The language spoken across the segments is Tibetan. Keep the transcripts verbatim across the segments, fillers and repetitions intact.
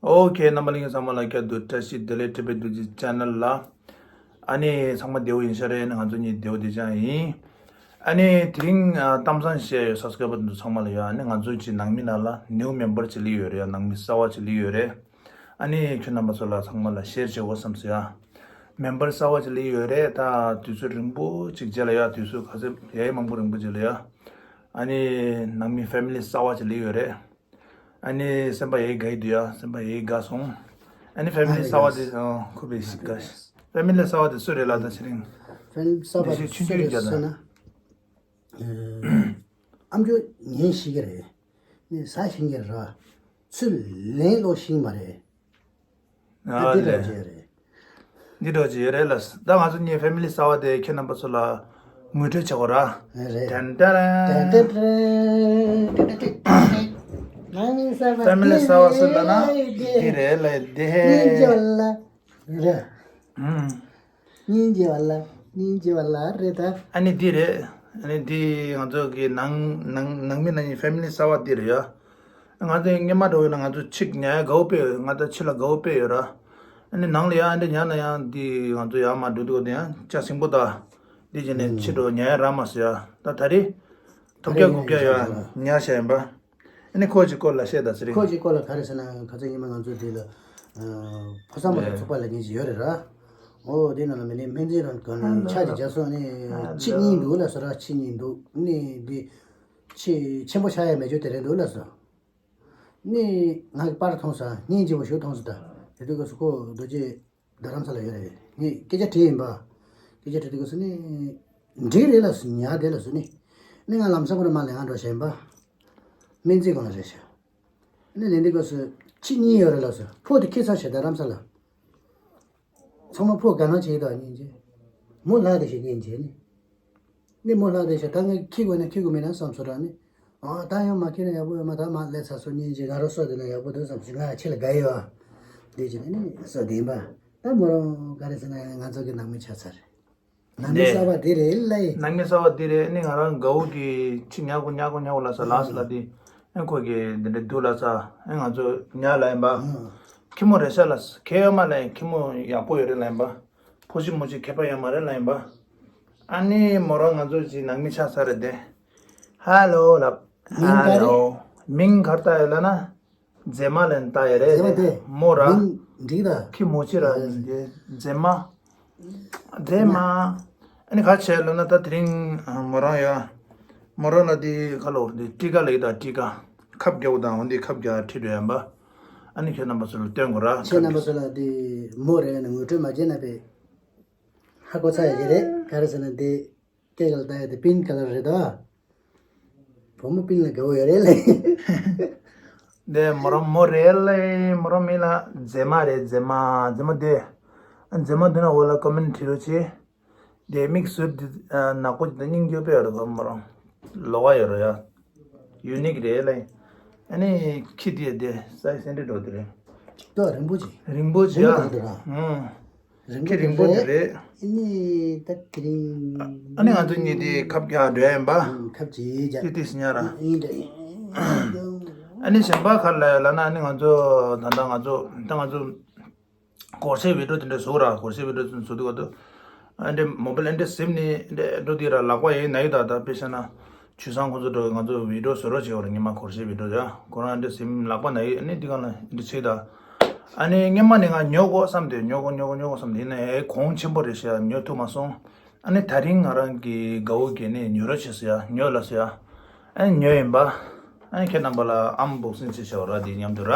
ཨོ་ཁེ། རྣམ་པ་ལྷན་རྒྱས་ཚང་མ་ལ་སྐྱབས་འགྲོ། བཀྲ་ཤིས་བདེ་ལེགས། ཊི་བི་རྡོ་རྗེ་ཆེ་ནལ་ལ། ཨ་ནི་ཚང་མ་བདེ་པོ་ཡིན་ཤག་རེད། ང་ཚོ་གཉིས་བདེ་པོ་བདེ་རྐྱང་ཡིན། ཨ་ནི་དེ་རིང་ཨ་གཏམ་བཟང་བཤད་ཡོད། སབ་སི་ཀ་རའི་བར་དུ་ཚང་མ་ལ་ཡོད། ཨ་ནི་ང་ཚོ་གི་ནང་མི་ནང་ལ་ནིའུ་མེམ་བར་ཅིག་སླེབས་ཡོད་རེད་ཡ། ནང་མི་གསར་པ་ཅིག་སླེབས་ཡོད་རེད། ཨ་ནི་ཁྱོད་རྣམ་པ་ཚོ་ལ་ཚང་མ་ལ་ཤེར་བྱེད་དགོས་བསམ་སོང་ཡ། མེམ་བར་གསར་པ་ཅིག་སླེབས་ཡོད་རེད། ད་དུས་ཚོད་རིང་པོ་ཅིག་རྗེས་ལ་ཡ། དུས་ཚོད་ག་ཚོད་ཡ་ཡི་མང་པོ་རིང་པོ་རྗེས་ལ་ཡ། ཨ་ནི་ནང་མི་ཕེ་མི་ལི་གསར་པ་ཅིག་སླེབས་ཡོད་རེད། ཨ་ནི་སེམས་པ་ཡ་ཡི་དགའ་ཡི་འདུག་ཡ། སེམས་པ་ཡ་ཡི་དགའ་སོང་། ཨ་ནི་ཕེ་མི་ལི་གསར་པ་དེ་ཨ་ཁོ་པའི་ཞིག་དགའ། ཕེ་མི་ལི་གསར་པ་དེ་སུ་རེད་ལབ་ད་དེ་རིང་། ཕེ་མི་ལི་གསར་པ་དེ་ཆུང་ཆུང་རྒྱ་ད། ཨ་མཆོག་ཉན་ཤེས་ཀྱི་རེད། ནི་ཟ་ཤེས་ཀྱི་རེད། ཚུར་ལན་སློག་ཤེས་མ་རེད། ཨ་འདི་ལས་འདྲ་ཅིག་རེད། འདི་འདྲ་ཅིག་ཡོད་རེད་ལ། ད་ང་ཚོ་གཉིས་ཕེ་མི་ལི་གསར་པ་དེ་ཁྱེད་རྣམ་པ་ཚོ་ལ་ངོ་སྤྲོད་བྱེད་དགོས་ར། རེད། ཏན་ཏན། ཕེ་མི་ལི་གསར་པ་སུ་ལབ་ན་འདི་རེད་ལ་འདི། སྙིང་རྗེ་བ་ལ། རེད། ཨུམ། སྙིང་རྗེ་བ་ལ། སྙིང་རྗེ་བ་ལ་རེད་ད། ཨ་ནི་འདི་རེད། ཨ་ནི་འདི་ང་ཚོ་གི་ནང་ནང་ནང་མི་ནང་གི་ཕེ་མི་ལི་གསར་པ་འདི་རེད་ཡ། ང་ཚོ་སྔོན་མ་འགྲོ་ཡོད་ན་ང་ཚོ་ཕྱི་ཉལ་དགའ་པོ་དཔེ་ཡོད། ང་ཚོ་ཕྱི་ལ་དགའ་པོ་དཔེ་ཡོད་ར། ཨ་ནི་ནང་ལ་ཡ་ཨ་འདྲ་ཉལ་ན་ཡང་འདི་ང་ཚོ་ཡར་མར་འགྲོ་དུས་དེ་ཡང་ཅ་ཞིམ་པོ་ད། འདི་བྱས་ནས་ཕྱི་འགྲོ་ཉལ་རག་མ་སོང་ཡ། ད་ད་རེས་ཐོབ་རྒྱག་དགུ་རྒྱག་ཡ་ཉལ་བྱས་ཡིན་པ། ཨ་ནི་ཁོ་ཅིག་སྐོར་ལ་བཤད་ད་ཟེར། ཁོ་ཅིག་སྐོར་ལ་ག་རེ་ཟེར་ན་ཁ་ཚ་ཉི་མ་ང་ཚོ་འདི་ལ་ཕོ་གསར་མ་ལ་ཚོགས་པ་ལ་ཉིན་ཞིག་ཡོད་རེད་ར། འོ་དེ་ནང་ལ་མི་ནི་སྨན་རྩིས་རང་ག་ནས་ཆ་ཅིག་རྒྱག་སོང་ནི་ཕྱི་གཉིས་འདུག་ལ་ཟེར་ར། ཕྱི་གཉིས་འདུག་ནི་འདི་ཕྱི་ཆེན་པོ་ཆགས་ཡ་མེད་རྒྱུ་དེ་རེད་འདུག་ལ་ཟེར། ནི་ང་གི་པར་མཐོང་ས་སྙིང་རྗེ་པོ་ཞིག་མཐོང་ས་ད་དེ་དུས་སྐབས་སུ་ཁོ་རྡོ་རྗེ་རྡ་རམ་ས་ལ་ཡོད་རེད། ངས་སྐད་ཆ་དྲིས་ཡིན་པ། སྐད་ཆ་དྲིས་དུས་སྐབས་སུ་ནི་འགྲིག་རེད་ལབ་སོང་། ཉལ་བསྡད་ལབ་སོང་ནི། ནི་ང་ལམ་སང་ཁོ་རང་མ་ལས་ང་འགྲོ་བྱས་ཡིན་པ། སྨན་རྩིས་ཁང་ལ་རེད་ཤག་ནི་ལན་འདི་སྐབས་སུ་ཁྱི་གཉིས་ཡོད་རེད་ལབ་སོང་། ཕོ་དེ་ཁྱི་ཚང་ཞེ་དྲག་རམ་ས་ལ། ཚང་མ་ཕོ་དགའ་སྣང་བྱེད་ཀྱི་འདུག་སྙིང་རྗེ། མོ་ལྷག་དེ་ཞེ་སྙིང་རྗེ་ནི། ནི་མོ་ལྷག་དེ་ཞེ་ད་ངས་ཁྱི་དགོས་ན་ཁྱི་དགོས་མེད་ན་བསམ་ཚོར་ར་ནི། ཨ་ད་ཡང་མ་ཁྱི་ན་ཡག་པོ་ཡོད་མ། ད་མ་ལས་ཚ་སོ་སྙིང་རྗེ། ང་རང་སོ་དེ་ན་ཡག་པོ་འདུག་བསམ་ཞིག་ང་ཁྱི་ལ་དགའ་ཡོད་ཨ། དེ་བྱས་ནི་སོ་བདེན་པ། ད་མོ་རང་ག་རེ་ཟེར་ན་ང་ཚོ་གི་ནང་མི་ཆགས་ཚར་རེད། ནང་མི་གསར་པ་དེ་རེད་ལ་ཡིན། ནང་མི་གསར་པ་དེ་རེད། ནི་ང་རང་དགའ་བོ་གི་ཁྱི་ཉལ་གོ་ཉལ་གོ་ཉལ་གོ་ལ་ས་ལ་ས་ལ་དེ་ཨེ་ཁོ་གི་འདི་འདྲ་འདུག་ལ་ས་ཨེ་ང་ཚོ་ཉལ་ལ་ཡིན་པ། ཁྱི་མོ་རེད་ཤག་ལ་ས་ཁྱད་ཡོད་མ་ལ་ཡིན། ཁྱི་མོ་ཡག་པོ་ཡོད་རེད་ལ་ཡིན་པ། ཕོ་གཞི་མོ་གཞི་ཁྱད་པར་ཡོད་མ་རེད་ལ་ཡིན་པ། ཨ་ནི་མོ་རང་ང་ཚོ་གི་ནང་མི་ཆགས་ས་རེད་དེ། ཧ་ལོ་ལབ། མིང་ག་རེ། ཧ་ལོ། མིང་ག་རེ་བཏགས་ཡོད་ལབ་ན། མཛེས་མ་ལབ་ནས་བཏགས་ཡོད་རེད། མཛེས་མ་དེ། མོ་ར། མིང་འགྲིག་ད། ཁྱི་མོ་ཅི་ར་ཡིན་དེ་མཛེས་མ། མཛེས་མ། ཨ་ནི་ག་བྱས་ལབ་ན་ད་དེ་རིང་མོ་རང་ཡ། མོ་རང་ལ་དེ་ག་ལོ་དེ་ཊི་ཀ་ལབ་ཀྱི་ད་ཊི་ཀ། ཁབ་རྒྱག་དང་འོ་འདི་ཁབ་རྒྱག་ཁྲིད་འགྲོ་ཡིན་པ། ཨ་ནི་ཁྱེད་རྣམ་པ་ཚོ་ལ་སྟོན་དགོས་ར། ཁྱེད་རྣམ་པ་ཚོ་ལ་དེ་མོ་རེད་ལབ་ནས་ངོ་སྤྲོད་མ་བྱས་ན་པས། ཧ་གོ་ཚར་ཡོད་ཀྱི་རེད། ག་རེ་ཟེར་ན་དེ། སྐེ་ག་ལ་བཏགས་ཡ་དེ་པིན་ཀ་ལར་རེད་ད། བུ་མོ་པིན་ལ་དགའ་བོ་ཡོད་རེད་ལེ། དེ་མོ་རང་མོ་རེད་ལེ། མོ་རང་མིང་ལ་མཛེས་མ་རེད། མཛེས་མ་མཛེས་མ་དེ། མཛེས་མ་འདི་ན་འོ་ལ་ཀོ་མེན་བྲིས་རོགས་བྱེད། དེ་མིག་ཟུར་དེ་ནག་པོ་དེ་སྙིང་རྗེ་དཔེ་ཡོད་རེད། མོ་རང་ལོགས་ཀ་ཡོད་རེད་ཡ། ཡུ་ནིག་རེད་ལེ། ཨ་ནི་ཁྱི་དེ་དེ་སའི་སེན་ཏྲི་འགྲོ་དེ་རེད། ཏོ་རིང་པོ་ཅིག་རིང་པོ་ཅིག་རིང་པོ་ཡ། རེད་ར། ཨང་། རིང་པོ་ཁྱི་རིང་པོ་དེ་རེད། ཨ་ནི་ད་དེ་རིང་། ཨ་ནི་ང་ཚོ་གཉིས་དེ་ཁབ་རྒྱག་འགྲོ་ཡ་ཡིན་པ། ཨང་། ཁབ་ཅིག་རྒྱག་ཏི་ཏི་སི་ཉར་ར། ཨ་ནི་གཞན་པ་ག་རེ་ལབ་ན་ཨ་ནི་ང་ཚོ་ད་ལྟ་ང་ཚོ་ད་ང་ཚོ་སྒོར་གཞས་བི་ཌིའོ་དེ་འདྲ་བཟོ་ར། སྒོར་གཞས་བི་ཌིའོ་བཟོ་དུས་སྐབས་དུ། ཨ་འདྲེ་མོ་བལ་ཨ་འདྲེ་ཟིམ་ནི་འདྲེ་འགྲོ་དུས་ར་ལག་པ་ཡེ་ན་ཡི་ད་ད་དཔེ་བཤད་ན། ཆུ་སྲང་ཁོང་ཚོ་འགྲོ་ང་ཚོ་བི་ཌིའོ་བཟོ་རོགས་བྱེད་བར་ཉི་མ་སྒོར་གཞས་བི་ཌིའོ་ཡ། ཁོ་རང་ཨ་འདྲེ་ཟིམ་ལག་པ་ན་ཡི་ཨ་ནི་འདི་ག་ལ་ཨ་འདྲེ་བྱེད་ད། ཨ་ནི་སྔན་མ་ནས་ང་ཉོ་དགོས་བསམ་དེ་ཉོ་དགོས་ཉོ་དགོས་ཉོ་དགོས་བསམ་དེ་ཡིན་ན་ཨེ་གོང་ཆེན་པོ་རེད་ཤག་ཉོ་ཐུབ་མ་སོང་། ཨ་ནི་ད་རིང་ང་རང་གི་དགའ་བོ་གས་ནས་ཉོ་རོགས་བྱེད་ཟེར་ཡ། ཉོ་ལ་ཟེར་ཡ། ཨ་ནི་ཉོ་ཡིན་པ། ཨ་ནི་ཁྱེད་རྣམ་པ་ལ་ཨན་བོག་སིང་བྱེད་བྱ་བ་ར་འདི་མཉམ་དུ་ར།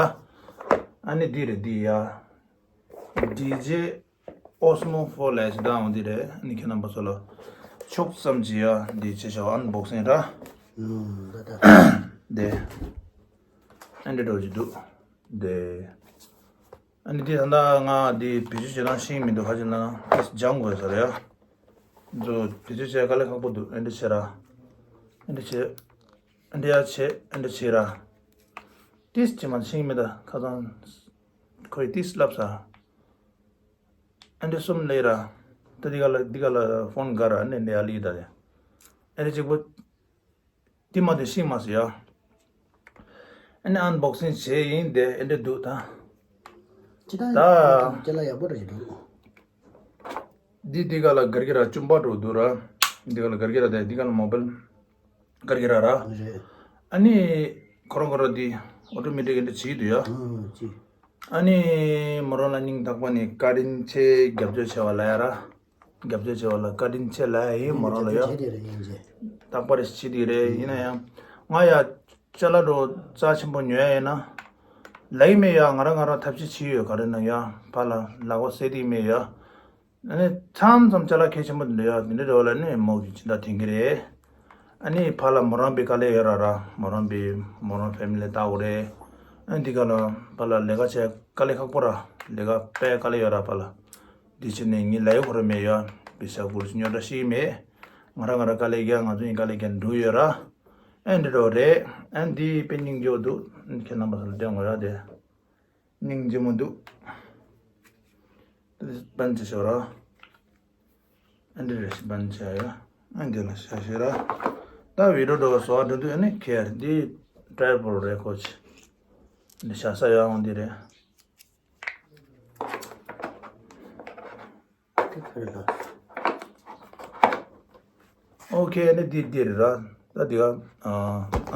ཨ་ནི་འདི་རེད་འདི་ཡ། ཌི་ཇེ་ཨོ་སི་མོ་ཕོར་ལབ་ཞིག་དང་འདི་རེད། ཨ་ནི་ཁྱེད་རྣམ་པ་ཚོ་ལ་ཕྱོགས་ཙམ་གྱི་ཡ་འདི་བྱེད་བྱ་བ་ཨན་བོག་སིང་ར། ཨུམ་ད་ད། འདི། ཨ་འདི་འགྲོ་གི་འདུག་འདི། ཨ་ནི་འདི་ད་ལྟ་ང་འདི་བེད་སྤྱོད་བྱེད་སྟངས་ཤེས་ཀྱི་མི་འདུག་ཁ་ཅིག་ན་ཏིས་སྦྱང་དགོས་ས་རེད་ཡ། འདི་བེད་སྤྱོད་བྱེད་དཀའ་ལས་ཁག་པོ་འདུག་ཨ་འདི་བྱེད་ར། ཨ་འདི་བྱེད། ཨ་འདི་ཡ་བྱེད། ཨ་འདི་བྱེད་ར། ཏིས་ཅི་མ་ཤེས་ཀྱི་མི་འདུག་ཁ་སང་ཁོས་ཏིས་ལབ་ས། ཨ་འདི་གསུམ་ལས་ར། ད་འདི་ག་ལ་འདི་ག་ལ་ཕོན་ག་ར་ཨ་འདི་འདི་ཡ་ལི་ད་དེ། ཨ་འདི་གཅིག་པོ། དེ་མ་དེ་ཤེས་མ་སོང་ཡ། ཨ་ནི་ཨན་བོག་སིང་བྱས་ཡིན་དེ་ཨ་འདྲ་འདུག་ད། ཅི་ད་ཅ་ལག་ཡག་པོ་རེད་ཅི་འདུག་འདི་འདི་ག་ལ་གར་གི་ར་བཅུམ་པ་འགྲོ་འདུག་ར། འདི་ག་ལ་གར་གི་ར་དེ་འདི་ག་ལ་མོ་བལ་གར་གི་ར་ར། རེད། ཨ་ནི་ཁོ་རང་ཁོ་རང་འདི་ཨོ་ཊོ་མེ་ཊིག་འདི་བྱེད་ཀྱི་འདུག་ཡ། ཨ་ཅི། ཨ་ནི་མོ་རང་ལ་སྙིང་ཐག་པ་ནས་བཀའ་དྲིན་ཆེ། རྒྱབ་སྐྱོར་བྱས་པ་ལ་ཡ་ར། རྒྱབ་སྐྱོར་བྱས་པ་ལ་བཀའ་དྲིན་ཆེ་ལབ་ཡ་ཡིན། མོ་རང་ལ་ཡ། རྒྱབ་སྐྱོར་བྱས་ཏེ་རེད་སྙིང་རྗེ། རྟག་པར་བྱེད་དེ་རེད། ཡིན་ན་ཡང་ང་ཡ་ཅ་ལག་འགྲོ་རྩ་ཆེན་པོ་ཉོ་ཡ་ཡིན་ན། ལ་ཡིན་མེད་ཡ་ང་རང་ང་རང་ཐབས་ཤེས་བྱེད་ཡོད། ག་རེ་ན་ཡ་ཕར་ལ་ལག་པ་གསལ་དེ་མེད་ཡ། ཨ་ནི་མཚམས་མཚམས་ཅ་ལག་གལ་ཆེན་པོ་འདི་འདྲ་ཡོད། འདི་འདྲ་འདྲ་བ་ལ་ནི་མོ་གི་སྦྱིན་བདག་དེང་གི་རེད། ཨ་ནི་ཕར་ལ་མོ་རང་པའི་དཀའ་ལས་ཡོད་ར་ར། མོ་རང་པའི་མོ་རང་ཕེ་མི་ལི་ལྟ་དགོས་རེད། ཨ་ནི་འདི་ག་ལ་ཕར་ལ་ལས་ཀ་བྱས་དཀའ་ལས་ཁག་པོ་ར། ལས་ཀ་དཔེ་དཀའ་ལས་ཡོད་ར་ཕར་ལ། འདི་བྱས་ནས་ངའི་ལས་ཡོད་ཁོ་ར་མེད་ཡ། པེ་ཤ་གུར་ཉོ་འདྲ་ཞིག་མེད། ང་ར་ང་ར་དཀའ་ལས་རྒྱག་ང་ཚོ་ཡིན་དཀའ་ལས་རྒྱག་འགྲོ་ཡོད་ར། ཨ་འདི་འདྲ་རེད། ཨ་འདི་དཔེ་སྙིང་རྗེ་པོ་འདུག་ཁྱེད་རྣམ་པ་ཚོ་ལ་སྟོན་དགོས་ཡ་དེ། སྙིང་རྗེ་མོ་འདུག་སྤན་ཆ་ཤོར་ར། ཨ་འདི་རེ་ཞིག་སྤན་ཆ་ཡ། ཨ་འདི་ལ་ཤ་ཤེ་ར། ད་བི་ཌིའོ་འགྲོ་བ་བཟོ་བ་འགྲོ་དུས་ཨ་ནི་ཁྱེར་འདི་ཊའི་པོཌ་རེད་ཁོ་ཆི། འདི་ཤ་ས་ཡ་འོང་འདི་རེད། ཨོ་ཁེ། ཨ་ནི་འདི་འདི་རེད་ར། ད་འདི་ག་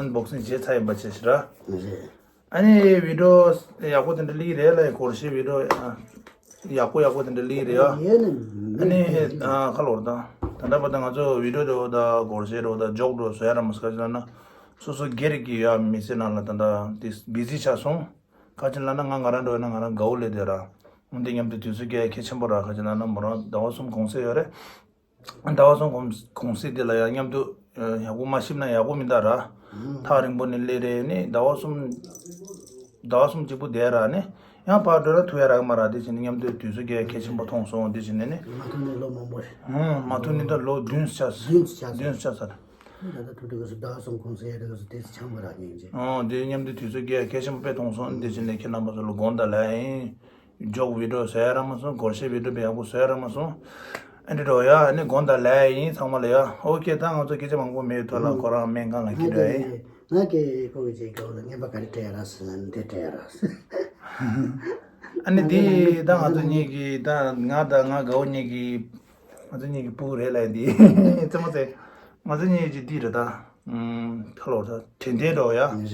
ཨན་བོག་སིང་བྱས་ཚར་ཡིན་པ་བྱས་ཤི་ར། རེད། ཨ་ནི་བི་ཌིའོ་ཡག་པོ་དེ་འདྲ་ལི་རེད་ལ། སྒོར་གཞས་བི་ཌིའོ་ཡག་པོ་ཡག་པོ་དེ་འདྲ་ལི་རེད་ཡ། ཡེ་ནི་ཨ་ནི་ཁ་ལོར་ད་ད་ལྟ་བར་དུ་ང་ཚོ་བི་ཌིའོ་འདྲ་བོ་ད་སྒོར་གཞས་འདྲ་བོ་ད་ཇོག་འདྲ་བོ་བཟོ་ཡ་ར་མ་སོ་ག་ཅི་ལ་ན། སོ་སོ་སྒེར་གྱི་ཡ་མི་ཚེ་ནང་ལ་ད་ལྟ་དེ་བི་ཟི་ཆགས་སོང་། ཁ་ཅིག་ལབ་ན་ང་ང་རང་འགྲོ་ཡོད་ན་ང་རང་དགའ་བོ་ལས་དེ་ར། འོན་ཏེ་མཉམ་དུ་དུས་ཚོད་སྐྱེལ་གལ་ཆེན་པོ་ར། ཁ་ཅིག་ལབ་ན་མོ་རང་ཟླ་བ་གསུམ་གུང་སེང་ཡོད་རེད། ཟླ་བ་གསུམ་གུང་གུང་སེང་དེ་ལ་ཡང་མཉམ་དུ་ཡག་པོ་མ་ཞིབ་ན་ཡག་པོ་མི་འདུག་ར། ཐག་རིང་པོ་ནས་སླེབས་རེད་ནི་ཟླ་བ་གསུམ། ཟླ་བ་གསུམ་གཅིག་པུ་བསྡད་ར་ནི། ཡང་ཕར་འགྲོ་ན་ཐུག་ཡ་རག་མ་ར། དེ་བྱས་ནས་མཉམ་དུ་དུས་ཚོད་སྐྱེལ་གལ་ཆེན་པོ་མཐོང་སོང་། དེ་བྱས་ནས་ནི། མ་ཐུག་ནས་ལོ་མང་པོ་རེད། ཧུང་། མ་ཐུག་ནས་ད་ལོ་བདུན་ཆགས། བདུན་ཆགས། བདུན་ཆགས་ཚར། ད་ལྟ་ཐུག་ཐུག་གི་སུ་ཟླ་གསུམ་གུང་སེང་ཡོད་དུས་སུ་དེ་ཚོ་ཆང་བ་རག་ཉན་ཅེ། ཨོ་དེ་མཉམ་དུ་དུས་ཚོད་སྐྱེལ་གལ་ཆེན་པོ་དཔེ་མཐོང་སོང་། དེ་བྱས་ནས་ཁྱེད་རྣམ་པ་ཚོ་ལ་དགོངས་དག་ལ་ཡིན། ཇོག་བི་ཌིའོ་བཟོ་ཡ་རག་མ་སོང་། སྒོར་གཞས་བི་ཌིའོ་དཔེ་ཡག་པོ་བཟོ་ཡ་རག་མ་སོང་། ཨ་འདྲི་འགྲོ་ཡ་ཨ་ནི་དགོངས་དག་ལ་ཡིན་ཚང་མ་ལ་ཡ། ཨོ་ཁེ། ད་ང་ཚོ་སྐད་ཆ་མང་པོ་མེད་ཐོག་ལ་ཁོ་རང་སྨན་ཁང་ལ་ཁྱེར་འགྲོ་ཡ་ཡིན། ང་གི་ཁོ་གི་ཅེ་གོ་ལ་ངན་པ་ག་རེ་སྤྲད་ཡ་རག་སོང་ལ་འདི་སྤྲད་ཡ་རག་སོང་། ཨ་ནི་འདི་ད་ང་ཚོ་གཉིས་ཀྱི་ད་ང་དང་ང་དགའ་བོ་གཉིས་ཀྱི་ང་ཚོ་གཉིས་ཀྱི་སྤུ་གུ་རེད་ལ་འདི་ཙེ་མ་ཙེ། ང་ཚོ་གཉིས་ཀྱི་འདི་རེད་ད། ཁ་ལོ་ད་དྲན་རྟེན་འགྲོ་ཡ། རེད།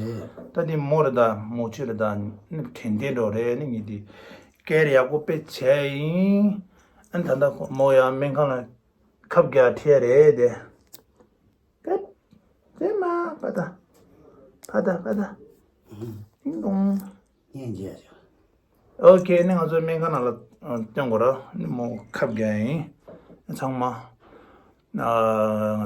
ད་འདི་མོ་རེད་ད་མོ་ཆུ་རེད་ད། ནི་དྲན་རྟེན་འགྲོ་རེད། ནི་ངས་འདི་ཀེར་ཡག་པོ་དཔེ་བྱས་ཡིན། ཨ་ནི་ད་ལྟ་མོ་ཡ་སྨན་ཁང་ལ་ཁབ་རྒྱག་ཁྲིད་ཡ་རེད་དེ། ཀ་ཙེ་མ་པ་ད་པ་ད་པ་ད། ཏིང་ཏོང་། སྙན་རྒྱས་ཆོག་ཨོ་ཁེ། ནི་ང་ཚོའི་སྨན་ཁང་ནང་ལ་སྟོན་དགོས་ར། ནི་མོ་ཁབ་རྒྱག་ཡིན། ཚང་མ་ང་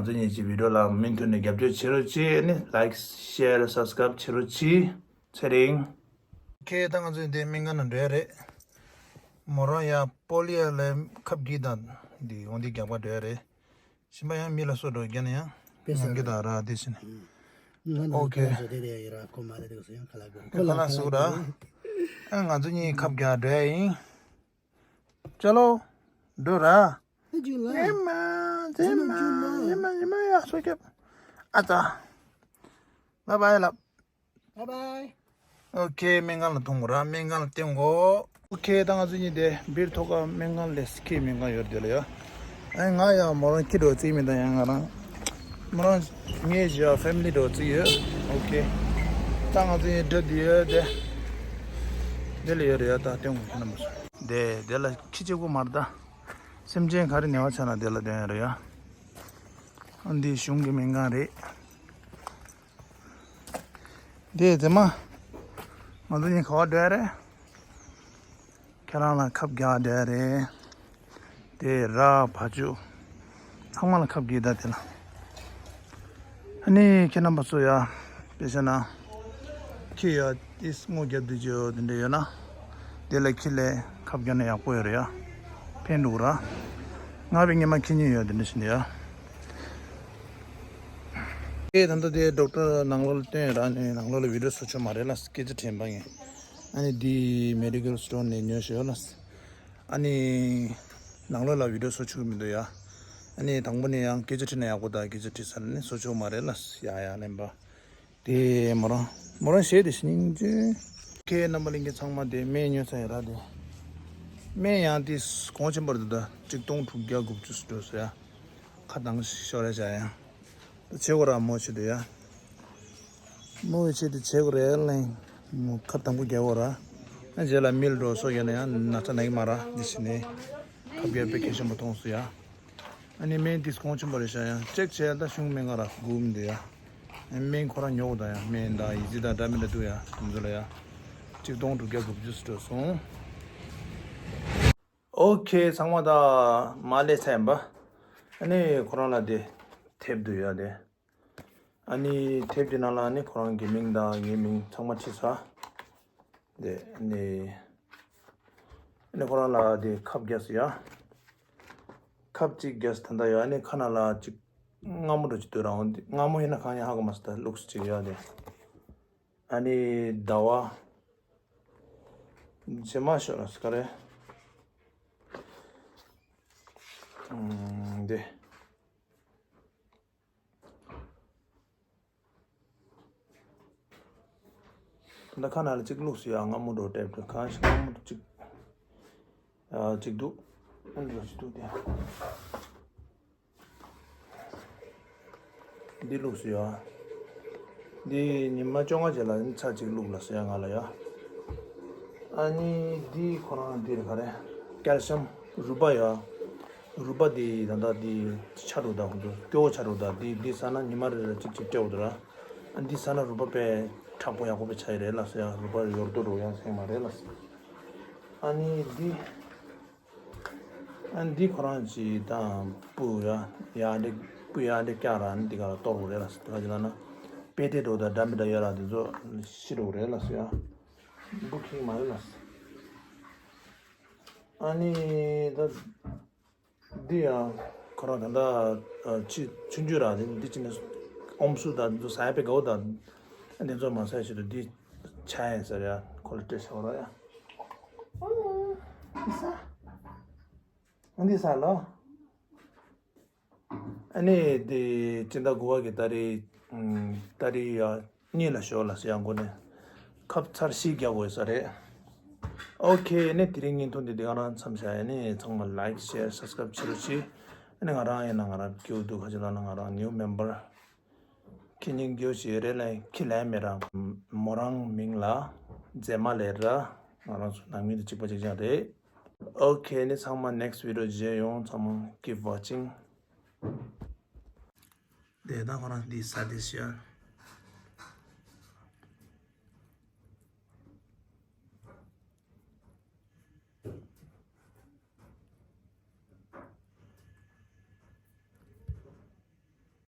ཚོ་གཉིས་ཀྱི་བི་ཌིའོ་ལ་མུ་མཐུད་ནས་རྒྱབ་སྐྱོར་བྱེད་རོགས་གྱིས། ནི་ལའིཀ་ཤེར་སབ་སི་ཀ་རའིབ་བྱེད་རོགས་གྱིས། ཚེ་རིང་། ཁེ། ད་ང་ཚོ་འདི་སྨན་ཁང་ནང་འགྲོ་ཡ་རེད། མོ་རང་ཡ་པོ་ལི་ཡ་ལ་ཁབ་རྒྱག་དང་འདི་འོང་འདི་རྒྱག་པ་འགྲོ་ཡ་རེད། གཞན་པ་ཡང་མི་ལ་སོ་འགྲོ་རྒྱ་ནས་ཡང་དཔེ་ང་གི་ད་ར་དེ་བཞིན། ཨོ་ཁེ། ཁོ་ལ་སུ་ར། ཨ་ང་ཚོ་གཉིས་ཁབ་རྒྱག་འགྲོ་ཡ་ཡིན། ཅ་ལོ། འགྲོ་ར། ཨེ་མ། ཨེ་མ། ཨེ་མ། ཨེ་མ་ཡ་སོ་ཁེབ། ཨ་ཙ། བཱའི་བཱའི་ལབ། བཱའི་བཱའི། ཨོ་ཁེ། སྨན་ཁང་ལ་ཐོང་གོ་ར། སྨན་ཁང་ལ་བསྟན་གོ། ཨོ་ཁེ། ད་ང་ཚོ་གཉིས་དེ་སྦིར་ཐོག་ཁ་སྨན་ཁང་ལས་ཁེ་སྨན་ཁང་ཡོད་དེ་ལ་ཡ། ཨ་ང་ཡང་མོ་རང་ཁྱི་འགྲོ་རྩིས་མི་ད་ཡང་ང་རང་། མོ་རང་ངའི་ཞི་ཡ་ཕེ་མི་ལི་འགྲོ་རྩིས་ཡོད། ཨོ་ཁེ། ད་ང་ཚོ་གཉིས་འགྲོ་དེ་ཡོད་དེ། དེ་ལ་ཡོད་རེད་ཡ། ད་བསྟན་གོ་ཁྱེད་རྣམ་པ་ཚོ། དེ་དེ་ལ་ཁྱི་གཅིག་པོ་མ་རེད་ད། སེམས་ཅན་ག་རེ་ཉེ་བ་ཆགས་ན་དེ་ལ་བསྟན་ཡོད་རེད་ཡ། ཨ་འདི་གཞུང་གི་སྨན་ཁང་རེད། དེ་དེ་མ། ང་ཚོ་གཉིས་ག་བ་འགྲོ་ཡ་རེད། ཁྱེད་རང་ལ་ཁབ་རྒྱག་འགྲོ་ཡ་རེད། དེ་ར་བ་ཕྱུགས། ཚང་མ་ལ་ཁབ་རྒྱག་ད་དེ་ལ། ཨ་ནི་ཁྱེད་རྣམ་པ་ཚོ་ཡ། དཔེ་བྱས་ན། ཁྱི་ཡ་ཏིས་སྔོ་རྒྱབ་དུས་ཅོ་དེ་འདྲ་ཡོད་ན། དེ་ལ་ཁྱི་ལས་ཁབ་རྒྱག་ན་ཡག་པོ་ཡོད་རེད་ཡ། ཕན་འདུག་ར། ང་བའི་ཉི་མ་ཁྱི་གཉིས་ཡོད་དེ་འདྲ་བྱས་ནས་ཡ། ཨེ་ད་ལྟ་དེ་ཌོག་ཊར་ནང་ལོགས་ལ་སྟོན་ཡོད་ར། ནི་ནང་ལོགས་ལ་བི་ཌིའོ་བཟོ་ཆོག་མ་རེད་ལ་སྐད་ཆ་དྲན་པ་ངས། ཨ་ནི་འདི་མེ་ཌི་ཀལ་སི་ཊོར་ནས་ཉོས་ཤོག་ལ། ཨ་ནི་ནང་ལོགས་ལ་བི་ཌིའོ་བཟོ་ཆོག་གི་མི་འདུག་ཡ། ཨ་ནི་དང་པོ་ནས་ཡང་སྐད་ཆ་དྲིས་ན་ཡག་པོ་ད་སྐད་ཆ་དྲིས་ཚར་ནས་བཟོ་ཆོག་མ་རེད་ལ་ཡ་ཡ་ལན་པ། དེ་མོ་རང་མོ་རང་གཞས་དེ་སྙིང་རྗེ། ཁྱེད་རྣམ་པ་ལྷན་རྒྱས་ཚང་མ་དེ་སྨན་ཉོས་ཚར་ཡོད་ར་དེ། སྨན་ཡང་དེ་གོང་ཆེན་པོར་འདུག་ད་གཅིག་སྟོང་དྲུག་བརྒྱ་དགུ་བཅུ་ཙམ་འགྲོ་སོང་ཡ། ཁ་གདངས་ཤོར་རེ་བྱ་ཡ། ད་བྱེད་དགོས་ར་མོ་བྱེད་དུ་ཡ། མོ་བྱེད་དུ་བྱེད་དགོས་རེད་ལེ། མོ་ཁ་དང་པོ་རྒྱག་དགོས་ར། ཨ་རྗེས་ལ་མིལ་འགྲོ་སོ་ཡ་ན་ཡང་ན་ཚ་ན་གི་མ་ར་འདི་བྱས་ནས། ཁབ་རྒྱག་པའི་ཁེ་ཤེན་པོ་མཐོང་སོང་ཡ། ཨ་ནི་སྨན་དེ་གོང་ཆེན་པོ་རེད་ཤག་ཡ། ཅེག་བྱས་ད་གཞུང་སྨན་ཁང་ར་སྒུག་མི་འདུག་ཡ། སྨན་ཁོ་རང་ཉོ་དགོས་ད་ཡ། སྨན་དང་ཡི་ཙི་དང་འདྲ་མི་འདྲ་འདུག་ཡ། དེ་ཚོ་ལ་ཡ། གཅིག་སྟོང་དྲུག་བརྒྱ་དགུ་བཅུ་སྤྲོད་སོང་། ཨོ་ཁེ། ཚང་མ་ད་མ་ལས་ཚར་ཡིན་པ། ཨ་ནི་ཁོ་རང་ལ་དེ་དེབ་འདུག་ཡ་དེ། ཨ་ནི་དེབ་དེ་ནང་ལ་ཨ་ནི་ཁོ་རང་གི་མིང་དང་ངའི་མིང་ཚང་མ་བྲིས་ཚར། དེ་ཨ་ནི་ཨ་ནི་ཁོ་རང་ལ་དེ་ཁབ་བརྒྱབ་སོང་ཡ། ཁབ་གཅིག་བརྒྱབ་སོང་། ད་ལྟ་ཡ་ཨ་ནི་ཁ་ནང་ལ་ཅིག་མངར་མོ་འདྲ་ཅིག་འདུག་ར། འོན་ཏེ་མངར་མོ་ཡིན་ན་གང་ཡིན་ཧ་གོ་མ་སོང་། ད་ལུགས་ཅིག་ཡ་དེ། ཨ་ནི་ཟླ་བ། ཇེ་མ་ཤོར་ལ་སྐ་རེ། ཨུམ། འདི། ད་ཁ་ནང་ལ་གཅིག་བླུགས་སོང་ཡ། མངར་མོ་འདྲ་ཏོག་ཙམ་གང་ཞིག་མངར་མོ་གཅིག་ཨ། གཅིག་འདུག་ཨ་འདྲ་ཞིག་འདུག་དེ། འདི་བླུགས་སོང་ཡ། འདི་ཉི་མ་བཅོ་ལྔ་རྗེས་ལ་ཚར་གཅིག་བླུགས་ལ་སོང་ཡ་ང་ལ་ཡ། ཨ་ནི་འདི་ཁོ་རང་འདི་རེད། ག་རེ། ཀལ་ཤམ། རུས་པ་ཡ། རུས་པ་འདི་ད་ལྟ་འདི་ཆགས་འགྲོ་ད། ཧུ་ཏུ་སྐྱོ་བོ་ཆགས་འགྲོ་ད། འདི་འདི་ཟ་ན་ཉི་མ་རེ་རེ་གཅིག་གཅིག་སྤྲད་འོ་འདུག་ར། ཨ་འདི་ཟ་ན་རུས་པ་དཔེ་མཁྲེགས་པོ་ཡག་པོ་དཔེ་ཆགས་ཡི་རེད་ལ་སོང་ཡ། རུས་པ་ཡོར་དོ་འགྲོ་ཡ་སེང་མ་རེད་ལ་སོང་། ཨ་ནི་འདི། ཨ་འདི་ཁོ་རང་ཅིག་དང་སྤུ་ཡ། ཡ་འདི་སྤུ་ཡ་འདི་བཀྱག་ར། ཨ་ནི་འདི་ག་ལ་གཏོར་དགོས་རེད་ལ་སོང་། དེ་ག་ཅིག་ལ་ན་དཔེ་དེ་འགྲོ་ད་འདྲ་མི་འདྲ་ཡོད་ར། དེ་ཚོ་ཤི་འགྲོ་གི་རེད་ལ་སོང་ཡ། སྤུ་ཁེངས་མ་རེད་ལ་སོང་། ཨ་ནི་ད། འདི་ཡང་ཁོ་རང་ད་ལྟ་ཕྱི་ཆུང་ཆུང་ར། འདི་འདི་ཅི་ནས་ཨོམ་སུ་དང་འདི་ཚོ་ཟ་ཡ་དཔེ་དགའ་བོ་དང་། འདི་ཚོ་མ་ཟ་ཆེད་དུ་འདི་ཆ་ཡིན་ཟེར་ཡ། ཁོ་ལ་སྤྲད་ཤོག་ར་ཡ། འདི་ཟ། འདི་ཟ་ལོ། ཨ་ནི་དེ་སྤྱི་ཟླ་དགུ་པ་གི་ཏ་རིག་ཏ་རིག་ཡ་གཉིས་ལ་ཞོགས་ལ་སི་ཡང་སྒོ་ནས་ཁབ་ཚར་བཞི་རྒྱག་དགོས་ས་རེད། ཨོ་ཁེ། ཨ་ནི་དེ་རིང་བརྙན་ཐུང་འདི་འདི་ག་རང་མཚམས་བཞག་ཨ་ནི་ཚང་མ་ལའིག་ཤེར་སབ་སི་ཀ་རབ་བྱེད་རོགས་གྱིས། ཨ་ནི་ང་རང་ཡིན་ན་ང་རང་སྐྱོ་སྡུག་ཁ་ཅིག་ལ་ན་ང་རང་ནིའུ་མེམ་བར། ཁྱེད་གཉིས་སྐྱོ་ཞིག་རེད་ལ་ཁྱི་ལན་མེད་ར། མོ་རང་མིང་ལ་མཛེས་མ་ལེ་ར། ང་རང་ཚོ་ནང་མི་དང་གཅིག་པ་གཅིག་རྐྱང་རེད། ཨོ་ཁེ། ཨ་ནི་ཚང་མ་ནེག་སི་ཊི་བི་ཌི་ཡོ་མཇལ་ཡོང་། ཚང་མ་keep watching། དེ་ད་ཁོ་རང་འདི་ས་དེ་ཤར།